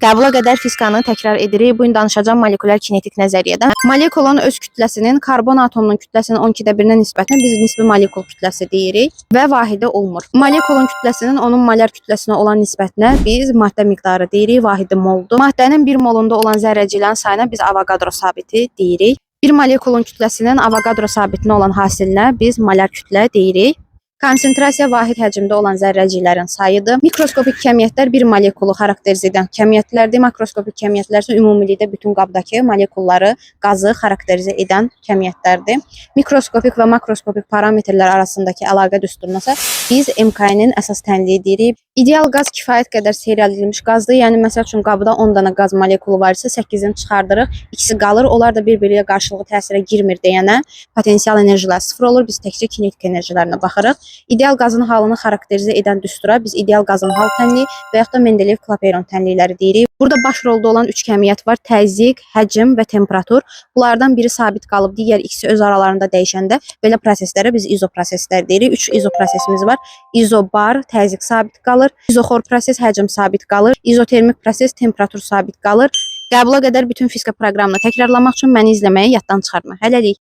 Qəbula qədər fizikanı təkrar edirik. Bu gün danışacağam molekulyar kinetik nəzəriyyədən. Molekulun öz kütləsinin karbon atomunun kütləsinin 12də 1-nə nisbətinə biz nisbi molekul kütləsi deyirik və vahidi olmur. Molekulun kütləsinin onun molar kütləsinə olan nisbətinə biz maddə miqdarı deyirik, vahidi moldur. Maddənin 1 molunda olan zərrəciklərin sayına biz Avogadro sabiti deyirik. Bir molekulun kütləsinin Avogadro sabitinə olan hasilinə biz molar kütlə deyirik. Konsentrasiya vahid həcmdə olan zərrəciklərin sayıdır. Mikroskopik kəmiyyətlər bir molekulu xarakterizə edən kəmiyyətlərdir. Makroskopik kəmiyyətlər isə ümumilikdə bütün qabdakı molekulları, qazı xarakterizə edən kəmiyyətlərdir. Mikroskopik və makroskopik parametrlər arasındakı əlaqə düsturuna isə biz MKN-in əsas tənliyi deyirik. İdeal qaz kifayət qədər seyrəldilmiş qazdır. Yəni məsəl üçün qabda 10 dənə qaz molekulu var isə 8-ini çıxardırıq, ikisi qalır. Onlar da bir-biri ilə qarşılıqlı təsirə girmir deyənə potensial enerjilər sıfır olur. Biz təkcə kinetik enerjilərinə baxırıq. İdeal qazın halını xarakterizə edən düstura biz ideal qazın hal tənliyi və yaxud da Mendeleyev-Clapeyron tənlikləri deyirik. Burada baş rolda olan üç kəmiyyət var: təzyiq, həcm və temperatur. Bunlardan biri sabit qalıb, digər ikisi öz aralarında dəyişəndə belə proseslərə biz izoproseslər deyirik. Üç izoprosesimiz var. İzobar, təzyiq sabit qalır. İzoxor proses, həcm sabit qalır. İzotermik proses, temperatur sabit qalır. Qəbula qədər bütün fizika proqramını təkrarlamaq üçün məni izləməyi yaddan çıxartma. Hələlik.